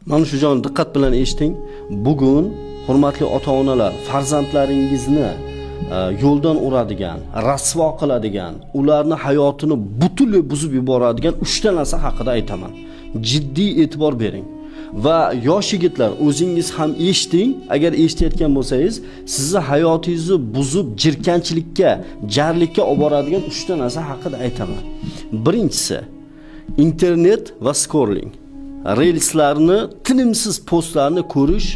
Mana shu joyni diqqat bilan eshiting. Bugun, hurmatli ota-onalar, farzandlaringizni yo'ldan uradigan, rasvo qiladigan, ularni hayotini butunlay buzib yuboradigan 3 ta narsa haqida aytaman. Jiddiy e'tibor bering. Va yosh yigitlar, o'zingiz ham eshiting, agar eshitayotgan bo'lsangiz, sizni hayotingizni buzib jirkanchilikka, jarlikka olib boradigan 3 ta narsa haqida aytaman. Birinchisi, internet va scrolling. Reelslarni, tinimsiz postlarni ko'rish,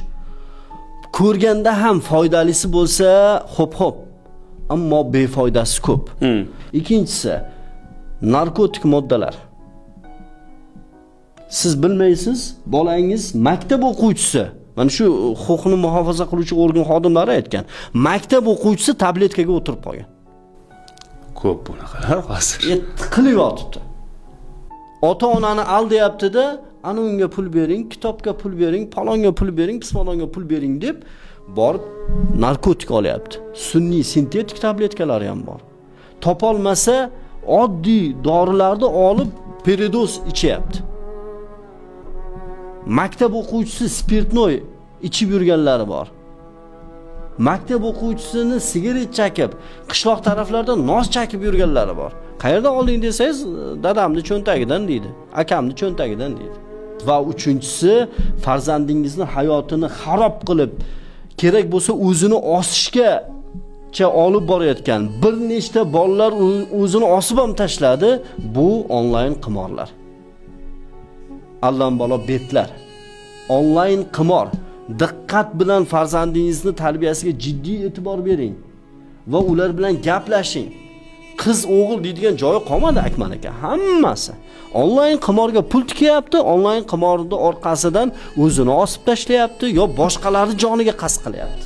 ko'rganda ham foydalisi bo'lsa, xo'p-xo'p, ammo befoydasi ko'p. Ikkinchisi, narkotik moddalar. Siz bilmaysiz, bolangiz maktab o'quvchisi. Mana shu huquqni muhofaza qiluvchi organ xodimlari aytgan. Maktab o'quvchisi tabletkaga o'tirib qolgan. Ko'p bunaqalar hozir. Tiqilib yotibdi. Ota-onani aldayapti-da, ana unga pul bering, kitobga pul bering, palonga pul bering, pismalonga pul bering deb borib narkotik olyapti. Sun'iy sintetik tabletkalari ham bor. Topolmasa oddiy dorilarni olib передоз ichyapti. Maktab o'quvchisi спиртной ichib yurganlari bor. Maktab o'quvchisini sigaret chakib, qishloq taraflarda nos chakib yurganlari bor. Qayerdan olding desangiz, dadamni cho'ntagidan deydi, akamni cho'ntagidan deydi. Va uchinchisi, farzandingizni hayotini xarob qilib, kerak bo'lsa o'zini osishgacha olib borayotgan bir nechta bolalar o'zini osib ham tashladi. Bu onlayn qimorlar. Allambalo betlar. Onlayn qimor. Diqqat bilan farzandingizni tarbiyasiga jiddiy e'tibor bering va ular bilan gaplashing. Qiz o'g'il deydigan joyi qolmadi, Akmal aka, hammasi onlayn qimorga pul tikyapti, onlayn qimorni orqasidan o'zini osib tashlayapti yo boshqalarni joniga qasd qilyapti.